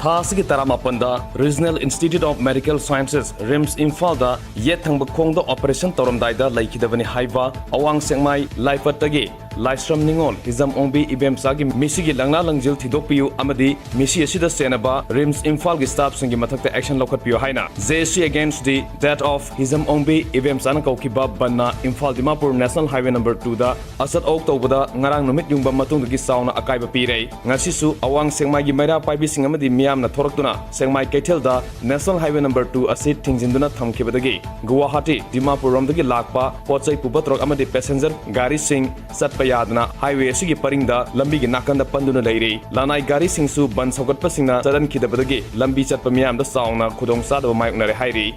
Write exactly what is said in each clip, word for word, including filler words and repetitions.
ꯊꯥ ꯑꯁꯤꯒꯤ ꯇꯔꯥꯃꯥꯄꯟꯗ Regional Institute of Medical Sciences, RIMS ꯏꯝꯐꯥꯜꯗ ꯌꯦꯠ ꯊꯪꯕ ꯈꯣꯡꯗ operation ꯇꯧꯔꯝꯗꯥꯏꯗ ꯂꯩꯈꯤꯗꯕꯅꯤ ꯍꯥꯏꯕ ꯑꯋꯥꯡ ꯁꯦꯛꯃꯥꯏ ꯂꯥꯏꯐꯠꯇꯒꯤ ꯂꯥꯏꯁ꯭ꯔꯝ ꯅꯤꯉꯣꯜ ꯍꯤꯖꯝ ꯑꯣꯡꯕꯤ ꯏꯕꯦꯝꯆꯥꯒꯤ ꯃꯤꯁꯤꯒꯤ ꯂꯪꯂꯥ ꯂꯪꯖꯤꯜ ꯊꯤꯗꯣꯛꯄꯤꯌꯨ ꯑꯃꯗꯤ ꯃꯤꯁꯤ ꯑꯁꯤꯗ ꯆꯦꯟꯅꯕ RIMS ꯏꯝꯐꯥꯜꯒꯤ staffꯁꯤꯡꯒꯤ ꯃꯊꯛꯇ action ꯂꯧꯈꯠꯄꯤꯌꯨ ꯍꯥꯏꯅ J C against the death of Hijam Ongbi ꯏꯕꯦꯝꯆꯥꯅ ꯀꯧꯈꯤꯕ ꯕꯟꯅ Imphal Dimapur National Highway number twoꯗ ꯑꯆꯠ ꯑꯧ ꯇꯧꯕꯗ ꯉꯔꯥꯡ ꯅꯨꯃꯤꯠ ꯌꯨꯡꯕ ꯃꯇꯨꯡꯗꯒꯤ ꯆꯥꯎꯅ ꯑꯀꯥꯏꯕ ꯄꯤꯔꯦ꯫ ꯉꯁꯤꯁꯨ ꯑꯋꯥꯡ ꯁꯦꯛꯃꯥꯏꯒꯤ ꯃꯩꯔꯥ ꯄꯥꯏꯕꯤꯁꯤꯡ ꯑꯃꯗꯤ ꯃꯤꯌꯥꯝꯅ ꯊꯣꯔꯛꯇꯨꯅ ꯁꯦꯛꯃꯥꯏ ꯀꯩꯊꯦꯜꯗ National Highway number two ꯑꯁꯤ ꯊꯤꯡꯖꯤꯟꯗꯨꯅ ꯊꯝꯈꯤꯕꯗꯒꯤ ꯒꯨꯋꯥꯍꯥꯇꯤ, ꯗꯤꯃꯥꯄꯨꯔ ꯔꯣꯝꯗꯒꯤ ꯂꯥꯛꯄ ꯄꯣꯠ ꯆꯩ ꯄꯨꯕ ꯇ꯭ꯔꯛ ꯑꯃꯗꯤ passenger ꯒꯥꯔꯤꯁꯤꯡ ꯆꯠꯄ ꯌꯥꯗꯅ highway ꯑꯁꯤꯒꯤ ꯄꯔꯤꯡꯗ ꯂꯝꯕꯤꯒꯤ ꯅꯥꯀꯟꯗ ꯄꯟꯗꯨꯅ ꯂꯩꯔꯤ꯫ ꯂꯅꯥꯏ ꯒꯥꯔꯤꯁꯤꯡꯁꯨ ꯕꯟ ꯁꯧꯒꯠꯄꯁꯤꯡꯅ ꯆꯠꯍꯟꯈꯤꯗꯕꯗꯒꯤ ꯂꯝꯕꯤ ꯆꯠꯄ ꯃꯤꯌꯥꯝꯗ ꯆꯥꯎꯅ ꯈꯨꯗꯣꯡꯆꯥꯗꯕ ꯃꯥꯌꯣꯛꯅꯔꯦ ꯍꯥꯏꯔꯤ꯫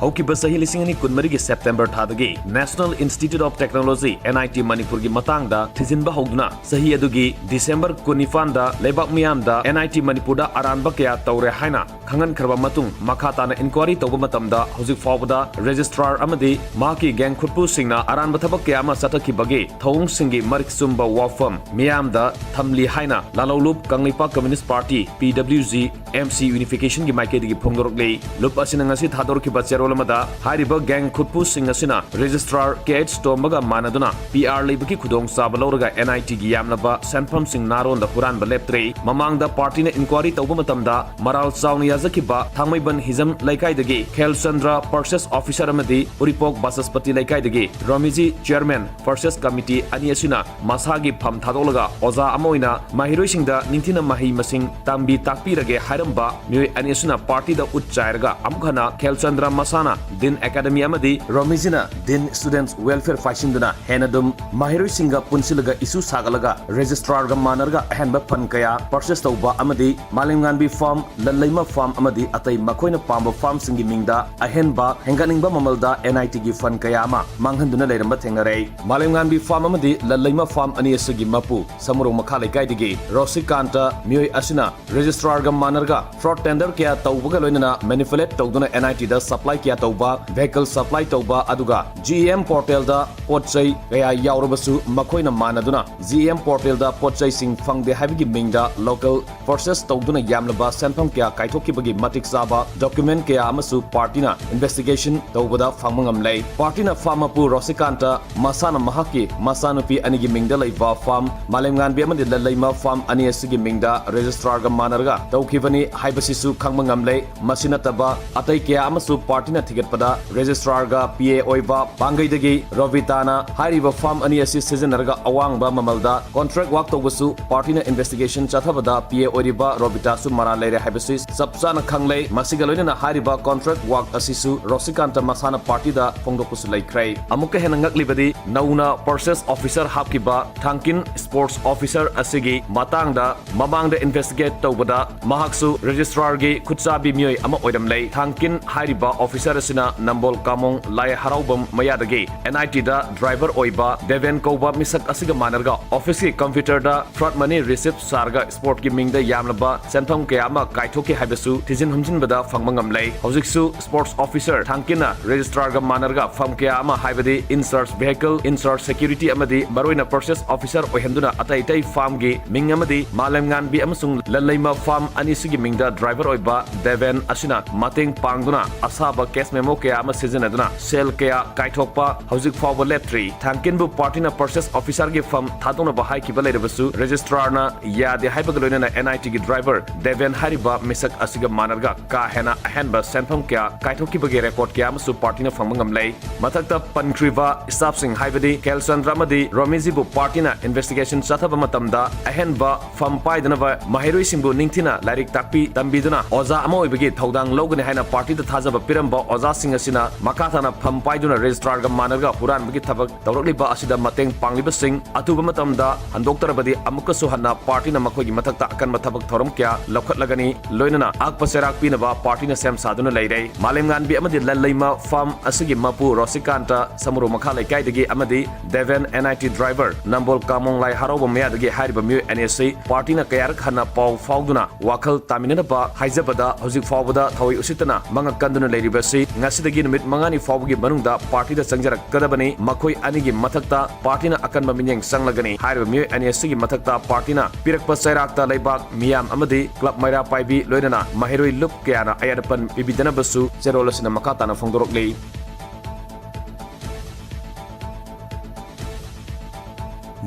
ꯍꯧꯈꯤꯕ ꯆꯍꯤ ꯂꯤꯁꯤꯡ ꯑꯅꯤ ꯀꯨꯟꯃꯔꯤꯒꯤ September ꯊꯥꯗꯒꯤ National Institute of Technology, N I T ꯃꯅꯤꯄꯨꯔꯒꯤ ꯃꯇꯥꯡꯗ ꯊꯤꯖꯤꯟꯕ ꯍꯧꯗꯨꯅ ꯆꯍꯤ ꯑꯗꯨꯒꯤ December ꯀꯨꯟꯅꯤꯄꯥꯟꯗ ꯂꯩꯕꯥꯛ ꯃꯤꯌꯥꯝꯗ N I T ꯃꯅꯤꯄꯨꯔꯗ ꯑꯔꯥꯟꯕ ꯀꯌꯥ ꯇꯧꯔꯦ ꯍꯥꯏꯅ ꯈꯪꯍꯟꯈ꯭ꯔꯕ ꯃꯇꯨꯡ, ꯃꯈꯥ ꯇꯥꯅ inquiry ꯇꯧꯕ ꯃꯇꯝꯗ ꯍꯧꯖꯤꯛ ꯐꯥꯎꯕꯗ registrar ꯑꯃꯗꯤ ꯃꯍꯥꯛꯀꯤ gang ꯈꯨꯠꯄꯨꯁꯤꯡꯅ ꯑꯔꯥꯟꯕ ꯊꯕꯛ ꯀꯌꯥ ꯑꯃ ꯆꯠꯊꯈꯤꯕꯒꯤ ꯊꯧꯑꯣꯡꯁꯤꯡꯒꯤ ꯃꯔꯤꯛ ꯆꯨꯝꯕ ꯋꯥꯐꯝ ꯃꯤꯌꯥꯝꯗ ꯊꯝꯂꯤ ꯍꯥꯏꯅ ꯂꯥꯂꯧꯂꯨꯞ Kangleipak Communist Party, P W G, M C Unificationꯒꯤ ꯃꯥꯏꯀꯩꯗꯒꯤ ꯐꯣꯡꯗꯣꯔꯛꯂꯤ꯫ ꯂꯨꯞ ꯑꯁꯤꯅ ꯉꯁꯤ ꯊꯥꯗꯣꯔꯛꯈꯤꯕ ꯆꯦꯔꯣꯜ ꯑꯃꯗ ꯍꯥꯏꯔꯤꯕ gang ꯈꯨꯠꯄꯨꯁꯤꯡ ꯑꯁꯤꯅ registrar K H ꯇꯣꯝꯕꯒ ꯃꯥꯟꯅꯗꯨꯅ P R ꯂꯩꯕꯒꯤ ꯈꯨꯗꯣꯡꯆꯥꯕ ꯂꯧꯔꯒ N I Tꯒꯤ ꯌꯥꯝꯂꯕ ꯁꯦꯟꯐꯝꯁꯤꯡ ꯅꯥꯔꯣꯟꯗ ꯍꯨꯔꯥꯟꯕ ꯂꯦꯞꯇ꯭ꯔꯤ꯫ ꯃꯃꯥꯡꯗ partyꯅ inquiry ꯇꯧꯕ ꯃꯇꯝꯗ ꯃꯔꯥꯜ ꯆꯥꯎꯅ ꯌꯥꯖꯈꯤꯕ ꯊꯥꯡꯃꯩꯕꯟ ꯍꯤꯖꯝ ꯂꯩꯀꯥꯏꯗꯒꯤ ꯈꯦꯜꯆꯟꯗ꯭ꯔ purchase officer ꯑꯃꯗꯤ ꯎꯔꯤꯄꯣꯛ ꯕꯥꯆꯁꯄꯇꯤ ꯂꯩꯀꯥꯏꯗꯒꯤ ꯔꯣꯃꯤꯖꯤ chairman purchase committee ꯑꯅꯤ ꯑꯁꯤꯅ ꯃꯁꯥꯒꯤ ꯐꯝ ꯊꯥꯗꯣꯛꯂꯒ ꯑꯣꯖꯥ ꯑꯃ ꯑꯣꯏꯅ ꯃꯍꯩꯔꯣꯏꯁꯤꯡꯗ ꯅꯤꯡꯊꯤꯅ ꯃꯍꯩ ꯃꯁꯤꯡ ꯇꯝꯕꯤ ꯇꯥꯛꯄꯤꯔꯒꯦ ꯍꯥꯏꯔꯝꯕ ꯃꯤꯑꯣꯏ ꯑꯅꯤ ꯑꯁꯤꯅ partyꯗ ꯎꯠ ꯆꯥꯏꯔꯒ ꯑꯃꯨꯛ ꯍꯟꯅ ꯈꯦꯜꯆꯟꯗ꯭ꯔ ꯃꯁꯥꯅ Dean Academy ꯑꯃꯗꯤ ꯔꯣꯃꯤꯖꯤꯅ Dean Students Welfare ꯄꯥꯏꯁꯤꯟꯗꯨꯅ ꯍꯦꯟꯅ ꯑꯗꯨꯝ ꯃꯍꯩꯔꯣꯏꯁꯤꯡꯒ ꯄꯨꯟꯁꯤꯜꯂꯒ issue ꯁꯥꯒꯠꯂꯒ registrarꯒ ꯃꯥꯟꯅꯔꯒ ꯑꯍꯦꯟꯕ fund ꯀꯌꯥ purchase ꯇꯧꯕ ꯑꯃꯗꯤ ꯃꯥꯂꯦꯝꯉꯥꯟꯕꯤ farm, ꯂꯜꯂꯩꯃ farm ꯑꯃꯗꯤ ꯑꯇꯩ ꯃꯈꯣꯏꯅ ꯄꯥꯝꯕ farmꯁꯤꯡꯒꯤ ꯃꯤꯡꯗ ꯑꯍꯦꯟꯕ ꯍꯦꯟꯒꯠꯅꯤꯡꯕ ꯃꯃꯜꯗ N I Tꯒꯤ fund ꯀꯌꯥ ꯑꯃ ꯃꯥꯡꯍꯟꯗꯨꯅ ꯂꯩꯔꯝꯕ ꯊꯦꯡꯅꯔꯦ꯫ ꯃꯥꯂꯦꯝꯉꯥꯟꯕꯤ farm ꯑꯃꯗꯤ ꯂꯜꯂꯩꯃ farm ꯑꯅꯤ ꯑꯁꯤꯒꯤ ꯃꯄꯨ ꯁꯃꯨꯔꯣꯡ ꯃꯈꯥ ꯂꯩꯀꯥꯏꯗꯒꯤ ꯔꯣꯁꯤꯀꯥꯟꯇ ꯃꯤꯑꯣꯏ ꯑꯁꯤꯅ registrarꯒ ꯃꯥꯟꯅꯔꯒ fraud tender ꯀꯌꯥ ꯇꯧꯕꯒ ꯂꯣꯏꯅꯅ manipulate ꯇꯧꯗꯨꯅ N I Tꯗ supply ꯀꯌꯥ ꯀꯌꯥ ꯇꯧꯕ, vehicle supply ꯇꯧꯕ, ꯑꯗꯨꯒ GeM portal ꯗ ꯄꯣꯠ ꯆꯩ ꯀꯌꯥ ꯌꯥꯎꯔꯕꯁꯨ ꯃꯈꯣꯏꯅ ꯃꯥꯟꯅꯗꯨꯅ GeM portal ꯗ ꯄꯣꯠ ꯆꯩꯁꯤꯡ ꯐꯪꯗꯦ ꯍꯥꯏꯕꯒꯤ ꯃꯤꯡꯗ local forces ꯇꯧꯗꯨꯅ ꯌꯥꯝꯂꯕ ꯁꯦꯟꯐꯝ ꯀꯌꯥ ꯀꯥꯏꯊꯣꯛꯈꯤꯕꯒꯤ ꯃꯇꯤꯛ ꯆꯥꯕ document ꯀꯌꯥ ꯑꯃꯁꯨ party ꯅ investigation ꯇꯧꯕꯗ ꯐꯪꯕ ꯉꯝꯂꯦ꯫ Party ꯅ farm ꯃꯄꯨ ꯔꯣꯁꯤꯀꯥꯟꯇ ꯃꯁꯥꯅ ꯃꯍꯥꯛꯀꯤ ꯃꯆꯥꯅꯨꯄꯤ ꯑꯅꯤꯒꯤ ꯃꯤꯡꯗ ꯂꯩꯕ farm, ꯃꯥꯂꯦꯝꯉꯥꯟꯕꯤ ꯑꯃꯗꯤ ꯂꯟꯂꯩꯃ farm ꯑꯅꯤ ꯑꯁꯤꯒꯤ ꯃꯤꯡꯗ registrar ꯒ ꯃꯥꯟꯅꯔꯒ ꯇꯧꯈꯤꯕꯅꯤ ꯍꯥꯏꯕꯁꯤꯁꯨ ꯈꯪꯕ ꯉꯝꯂꯦ꯫ ꯃꯁꯤ ꯅꯠꯇꯕ ꯑꯇꯩ ꯀꯌꯥ ꯑꯃꯁꯨ party ꯅ ꯊꯤꯒꯠꯄꯗ registrar ꯒ PA ꯑꯣꯏꯕ ꯄꯥꯡꯒꯩꯗꯒꯤ ꯔꯣꯕꯤꯇꯥꯅ ꯍꯥꯏꯔꯤꯕ farm ꯑꯅꯤ ꯑꯁꯤ ꯁꯤꯖꯤꯟꯅꯔꯒ ꯑꯋꯥꯡꯕ ꯃꯃꯜꯗ contract work ꯇꯧꯕꯁꯨ party ꯅ investigation ꯆꯠꯊꯕꯗ PA ꯑꯣꯏꯔꯤꯕ ꯔꯣꯕꯤꯇꯥꯁꯨ ꯃꯔꯥꯜ ꯂꯩꯔꯦ ꯍꯥꯏꯕꯁꯤ ꯆꯞ ꯆꯥꯅ ꯈꯪꯂꯦ꯫ ꯃꯁꯤꯒ ꯂꯣꯏꯅꯅ ꯍꯥꯏꯔꯤꯕ contract work ꯑꯁꯤꯁꯨ ꯔꯣꯁꯤꯀꯥꯟꯇ ꯃꯁꯥꯅ party ꯗ ꯐꯣꯡꯗꯣꯛꯄꯁꯨ ꯂꯩꯈ꯭ꯔꯦ꯫ ꯑꯃꯨꯛꯀ ꯍꯦꯟꯅ ꯉꯛꯂꯤꯕꯗꯤ ꯅꯧꯅ purchase officer ꯍꯥꯞꯈꯤꯕ ꯊꯥꯡꯀꯤꯟ sports officer ꯑꯁꯤꯒꯤ ꯃꯇꯥꯡꯗ ꯃꯃꯥꯡꯗ investigate ꯇꯧꯕꯗ ꯃꯍꯥꯛꯁꯨ registrar ꯒꯤ ꯈꯨꯠꯆꯥꯕꯤ ꯃꯤꯑꯣꯏ ꯑꯃ ꯑꯣꯏꯔꯝꯂꯦ꯫ ꯊꯥꯡꯀꯤꯟ ꯍꯥꯏꯔꯤꯕ officer ꯑꯁꯤꯅ ꯅꯝꯕꯣꯜ ꯀꯥꯃꯣꯡ ꯂꯥꯏ ꯍꯔꯥꯎꯕꯝ ꯃꯌꯥꯗꯒꯤ NIT ꯗ driver ꯑꯣꯏꯕ ꯗꯦꯕꯦꯟ ꯀꯧꯕ ꯃꯤꯁꯛ ꯑꯁꯤꯒ ꯃꯥꯟꯅꯔꯒ office ꯀꯤ computer ꯗ fraud money receipt ꯁꯥꯔꯒ sport ꯀꯤ ꯃꯤꯡꯗ ꯌꯥꯝꯂꯕ ꯁꯦꯟꯐꯝ ꯀꯌꯥ ꯑꯃ ꯀꯥꯏꯊꯣꯛꯈꯤ ꯍꯥꯏꯕꯁꯨ ꯊꯤꯖꯤꯟ ꯍꯨꯝꯖꯤꯟꯕꯗ ꯐꯪꯕ ꯉꯝꯂꯦ꯫ ꯍꯧꯖꯤꯛꯁꯨ sports officer ꯊꯥꯡꯀꯤꯟꯅ registrar ꯒ ꯃꯥꯟꯅꯔꯒ firm ꯀꯌꯥ ꯑꯃ ꯍꯥꯏꯕꯗꯤ in charge vehicle, in charge security ꯑꯃꯗꯤ ꯃꯔꯨꯑꯣꯏꯅ purchase officer ꯑꯣꯏꯍꯟꯗꯨꯅ ꯑꯇꯩ ꯑꯇꯩ farm ꯒꯤ ꯃꯤꯡ ꯑꯃꯗꯤ ꯃꯥꯂꯦꯝꯉꯥꯟꯕꯤ ꯑꯃꯁꯨꯡ ꯂꯟꯂꯩꯃ farm ꯑꯅꯤꯁꯤꯒꯤ ꯃꯤꯡꯗ driver ꯑꯣꯏꯕ ꯗꯦꯕꯦꯟ ꯑꯁꯤꯅ ꯃꯇꯦꯡ ꯄꯥꯡꯗꯨꯅ ꯑꯁꯥꯕ cash memo ꯀꯌꯥ ꯑꯃ ꯁꯤꯖꯤꯟꯅꯗꯨꯅ ꯁꯦꯜ ꯀꯌꯥ ꯀꯥꯏꯊꯣꯛꯄ ꯍꯧꯖꯤꯛ ꯐꯥꯎꯕ ꯂꯦꯞꯇ꯭ꯔꯤ꯫ ꯊꯥꯡꯀꯤꯟꯕꯨ party ꯅ purchase officer ꯒꯤ firm ꯊꯥꯗꯣꯛꯅꯕ ꯍꯥꯏꯈꯤꯕ ꯂꯩꯔꯕꯁꯨ registrar ꯅ ꯌꯥꯗꯦ ꯍꯥꯏꯕꯒ ꯂꯣꯏꯅꯅ NIT ꯒꯤ driver ꯗꯦꯕꯦꯟ ꯍꯥꯏꯔꯤꯕ ꯃꯤꯁꯛ ꯑꯁꯤꯒ ꯃꯥꯟꯅꯔꯒ ꯀꯥ ꯍꯦꯟꯅ ꯑꯍꯦꯟꯕ ꯁꯦꯟꯐꯝ ꯀꯌꯥ ꯀꯥꯏꯊꯣꯛꯈꯤꯕꯒꯤ record ꯀꯌꯥ ꯑꯃꯁꯨ party ꯅ ꯐꯪꯕ ꯉꯝꯂꯦ꯫ ꯃꯊꯛꯇ ꯄꯟꯈ꯭ꯔꯤꯕ staff ꯁꯤꯡ ꯍꯥꯏꯕꯗꯤ ꯈꯦꯜꯆꯟꯗ꯭ꯔ ꯑꯃꯗꯤ ꯔꯣꯃꯤꯖꯤꯕꯨ party ꯅ investigation ꯆꯠꯊꯕ ꯃꯇꯝꯗ ꯑꯍꯦꯟꯕ firm ꯄꯥꯏꯗꯅꯕ ꯃꯍꯩꯔꯣꯏꯁꯤꯡꯕꯨ ꯅꯤꯡꯊꯤꯅ ꯂꯥꯏꯔꯤꯛ ꯇꯥꯛꯄꯤ ꯇꯝꯕꯤꯗꯨꯅ ꯑꯣꯖꯥ ꯑꯃ ꯑꯣꯏꯕꯒꯤ ꯊꯧꯗꯥꯡ ꯂꯧꯒꯅꯤ ꯍꯥꯏꯅ party ꯗ ꯊꯥꯖꯕ ꯄꯤꯔꯝꯕ ꯑꯣꯖꯥꯁꯤꯡ ꯑꯁꯤꯅ ꯃꯈꯥ ꯇꯥꯅ firm ꯄꯥꯏꯗꯨꯅ registrar ꯒ ꯃꯥꯟꯅꯔꯒ ꯍꯨꯔꯥꯟꯕꯒꯤ ꯊꯕꯛ ꯇꯧꯔꯛꯂꯤꯕ ꯑꯁꯤꯗ ꯃꯇꯦꯡ ꯄꯥꯡꯂꯤꯕꯁꯤꯡ ꯑꯊꯨꯕ ꯃꯇꯝꯗ ꯍꯟꯗꯣꯛꯇ꯭ꯔꯕꯗꯤ ꯑꯃꯨꯛꯀꯁꯨ ꯍꯟꯅ party ꯅ ꯃꯈꯣꯏꯒꯤ ꯃꯊꯛꯇ ꯑꯀꯟꯕ ꯊꯕꯛ ꯊꯧꯔꯝ ꯀꯌꯥ ꯂꯧꯈꯠꯂꯒꯅꯤ꯫ ꯂꯣꯏꯅꯅ ꯑꯛꯄ ꯆꯩꯔꯥꯛ ꯄꯤꯅꯕ party ꯅ ꯁꯦꯝ ꯁꯥꯗꯨꯅ ꯂꯩꯔꯦ꯫ ꯃꯥꯂꯦꯝꯉꯥꯟꯕꯤ ꯑꯃꯗꯤ ꯂꯟꯂꯩꯃ farm ꯑꯁꯤꯒꯤ ꯃꯄꯨ ꯔꯣꯁꯤꯀꯥꯟꯇ ꯁꯃꯨꯔꯨ ꯃꯈꯥ ꯂꯩꯀꯥꯏꯗꯒꯤ ꯑꯃꯗꯤ ꯗꯦꯕꯦꯟ NIT driver ꯅꯝꯕꯣꯜ ꯀꯥꯃꯣꯡ ꯂꯥꯏ ꯍꯔꯥꯎꯕ ꯃꯌꯥꯗꯒꯤ ꯍꯥꯏꯔꯤꯕ ꯃꯤꯑꯣꯏ ꯑꯅꯤ ꯑꯁꯤ party ꯅ ꯀꯌꯥꯔꯛ ꯍꯟꯅ ꯄꯥꯎ ꯐꯥꯎꯗꯨꯅ ꯋꯥꯈꯜ ꯇꯥꯃꯤꯟꯅꯅꯕ ꯍꯥꯏꯖꯕꯗ ꯍꯧꯖꯤꯛ ꯐꯥꯎꯕꯗ ꯊꯋꯥꯏ ꯎꯁꯤꯠꯇꯅ ꯃꯉꯛ ꯀꯟꯗꯨꯅ ꯂꯩꯔꯤꯕ ꯁꯤ ꯉꯁꯤꯗꯒꯤ ꯅꯨꯃꯤꯠ ꯃꯉꯥꯅꯤ ꯐꯥꯎꯕꯒꯤ ꯃꯅꯨꯡꯗ ꯄꯥꯔꯇꯤꯗ ꯆꯪꯖꯔꯛꯀꯗꯕꯅꯤ꯫ ꯃꯈꯣꯏ ꯑꯅꯤꯒꯤ ꯃꯊꯛꯇ ꯄꯥꯔꯇꯤꯅ ꯑꯀꯟꯕ ꯃꯤꯠꯌꯦꯡ ꯆꯪꯂꯒꯅꯤ꯫ ꯍꯥꯏꯔꯤꯕ ꯃꯤꯑꯣꯏ ꯑꯅꯤ ꯑꯁꯤꯒꯤ ꯃꯊꯛꯇ ꯄꯥꯔꯇꯤꯅ ꯄꯤꯔꯛꯄ ꯆꯩꯔꯥꯛꯇ ꯂꯩꯕꯥꯛ ꯃꯤꯌꯥꯝ ꯑꯃꯗꯤ ꯀ꯭ꯂꯕ ꯃꯩꯔꯥ ꯄꯥꯏꯕꯤ ꯂꯣꯏꯅꯅ ꯃꯍꯩꯔꯣꯏ ꯂꯨꯞ ꯀꯌꯥꯅ ꯑꯌꯥꯠ ꯑꯄꯟ ꯄꯤꯕꯤꯗꯅꯕꯁꯨ ꯆꯦꯔꯣꯜ ꯑꯁꯤꯅ ꯃꯈꯥ ꯇꯥꯅ ꯐꯣꯡꯗꯣꯔꯛꯂꯤ꯫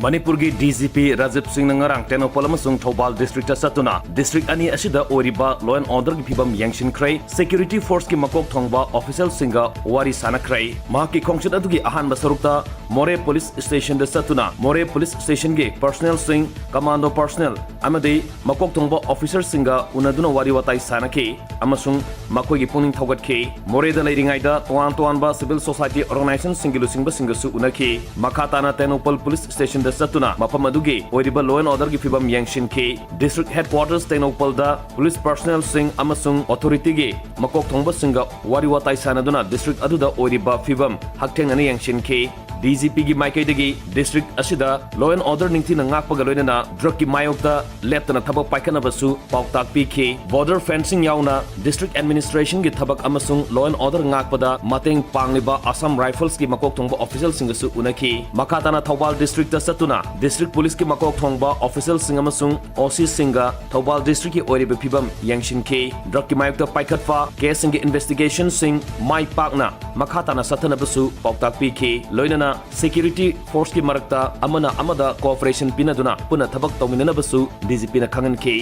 ꯃꯅꯤꯄꯨꯔꯒꯤ ꯗꯤ ꯖꯤ ꯄꯤ ꯔꯥꯖꯤꯕ ꯁꯤꯡꯅ ꯉꯔꯥꯡ ꯇꯦꯡꯅꯧꯄꯜ ꯑꯃꯁꯨꯡ ꯊꯧꯕꯥꯜ ꯗꯤꯁꯇ꯭ꯔꯤꯛꯇ ꯆꯠꯇꯨꯅ ꯗꯤꯁꯇ꯭ꯔꯤꯛ ꯑꯅꯤ ꯑꯁꯤꯗ ꯑꯣꯏꯔꯤꯕ law and order ꯒꯤ ꯐꯤꯕꯝ ꯌꯦꯡꯁꯤꯟꯈ꯭ꯔꯦ꯫ Security force ꯀꯤ ꯃꯀꯣꯛ ꯊꯣꯡꯕ official ꯁꯤꯡꯒ ꯋꯥꯔꯤ ꯁꯥꯅꯈ꯭ꯔꯦ꯫ ꯃꯍꯥꯛꯀꯤ ꯈꯣꯡꯆꯠ ꯑꯗꯨꯒꯤ ꯑꯍꯥꯟꯕ ꯁꯔꯨꯛꯇ ꯃꯣꯔꯦ ꯄꯨꯂꯤꯁ ꯁ꯭ꯇꯦꯁꯟꯗ ꯆꯠꯇꯨꯅ ꯃꯣꯔꯦ ꯄꯨꯂꯤꯁ ꯁ꯭ꯇꯦꯁꯟꯒꯤ personnel ꯁꯤꯡ, commando personnel ꯑꯃꯗꯤ ꯃꯀꯣꯛ ꯊꯣꯡꯕ officer ꯁꯤꯡꯒ ꯎꯅꯗꯨꯅ ꯋꯥꯔꯤ ꯋꯥꯇꯥꯏ ꯁꯥꯅꯈꯤ ꯑꯃꯁꯨꯡ ꯃꯈꯣꯏꯒꯤ ꯄꯨꯛꯅꯤꯡ ꯊꯧꯒꯠꯈꯤ꯫ ꯃꯣꯔꯦꯗ ꯂꯩꯔꯤꯉꯩꯗ ꯇꯣꯉꯥꯟ ꯇꯣꯉꯥꯟꯕ civil society organization ꯁꯤꯡꯒꯤ ꯂꯨꯆꯤꯡꯕꯁꯤꯡꯒꯁꯨ ꯎꯅꯈꯤ꯫ ꯃꯈꯥ ꯇꯥꯅ ꯇꯦꯡꯅꯧꯄꯜ ꯄꯨꯂꯤꯁ ꯁ꯭ꯇꯦꯁꯟꯗ ꯆꯠꯇꯨꯅ ꯃꯐꯝ ꯑꯗꯨꯒꯤ ꯑꯣꯏꯔꯤꯕ law and order ꯒꯤ ꯐꯤꯕꯝ ꯌꯦꯡꯁꯤꯟꯈꯤ꯫ District headquarters ꯇꯦꯡꯅꯧꯄꯜꯗ ꯄꯨꯂꯤꯁ personnel ꯁꯤꯡ ꯑꯃꯁꯨꯡ authority ꯒꯤ ꯃꯀꯣꯛ ꯊꯣꯡꯕꯁꯤꯡꯒ ꯋꯥꯔꯤ ꯋꯥꯇꯥꯏ ꯁꯥꯅꯗꯨꯅ ꯗꯤꯁꯇ꯭ꯔꯤꯛ ꯑꯗꯨꯗ ꯑꯣꯏꯔꯤꯕ ꯐꯤꯕꯝ ꯍꯛꯊꯦꯡꯅꯅ ꯌꯦꯡꯁꯤꯟꯈꯤ꯫ ꯗꯤ ꯖꯤ ꯄꯤ ꯒꯤ ꯃꯥꯏꯀꯩꯗꯒꯤ ꯗꯤꯁꯇ꯭ꯔꯤꯛ ꯑꯁꯤꯗ law and order ꯅꯤꯡꯊꯤꯅ ꯉꯥꯛꯄꯒ ꯂꯣꯏꯅꯅ drug ꯀꯤ ꯃꯥꯌꯣꯛꯇ ꯂꯦꯞꯇꯅ ꯊꯕꯛ ꯄꯥꯏꯈꯠꯅꯕꯁꯨ ꯄꯥꯎꯇꯥꯛ ꯄꯤꯈꯤ꯫ Border fencing ꯌꯥꯎꯅ district administration ꯒꯤ ꯊꯕꯛ ꯑꯃꯁꯨꯡ law and order ꯉꯥꯛꯄꯗ ꯃꯇꯦꯡ ꯄꯥꯡꯂꯤꯕ Assam Rifles ꯀꯤ ꯃꯀꯣꯛ ꯊꯣꯡꯕ official ꯁꯤꯡꯒꯁꯨ ꯎꯅꯈꯤ꯫ ꯃꯈꯥ ꯇꯥꯅ ꯊꯧꯕꯥꯜ ꯗꯤꯁꯇ꯭ꯔꯤꯛꯇ ꯆꯠꯇꯨꯅ ꯗꯤꯁꯇ꯭ꯔꯤꯛ ꯄꯨꯂꯤꯁꯀꯤ ꯃꯀꯣꯛ ꯊꯣꯡꯕ official ꯁꯤꯡ ꯑꯃꯁꯨꯡ ꯑꯣ ꯁꯤ ꯁꯤꯡꯒ ꯊꯧꯕꯥꯜ ꯗꯤꯁꯇ꯭ꯔꯤꯛꯀꯤ ꯑꯣꯏꯔꯤꯕ ꯐꯤꯕꯝ ꯌꯦꯡꯁꯤꯟꯈꯤ꯫ Drug ꯀꯤ ꯃꯥꯌꯣꯛꯇ ꯄꯥꯏꯈꯠꯄ case ꯁꯤꯡꯒꯤ investigation ꯁꯤꯡ ꯃꯥꯏ ꯄꯥꯛꯅ ꯃꯈꯥ ꯇꯥꯅ ꯆꯠꯊꯅꯕꯁꯨ ꯄꯥꯎꯇꯥꯛ ꯄꯤꯈꯤ꯫ ꯂꯣꯏꯅꯅ security force ꯀꯤ ꯃꯔꯛꯇ ꯑꯃꯅ ꯑꯃꯗ cooperation ꯄꯤꯅꯗꯨꯅ ꯄꯨꯟꯅ ꯊꯕꯛ ꯇꯧꯃꯤꯟꯅꯅꯕꯁꯨ ꯗꯤ ꯖꯤ ꯄꯤ ꯅ ꯈꯪꯍꯟꯈꯤ꯫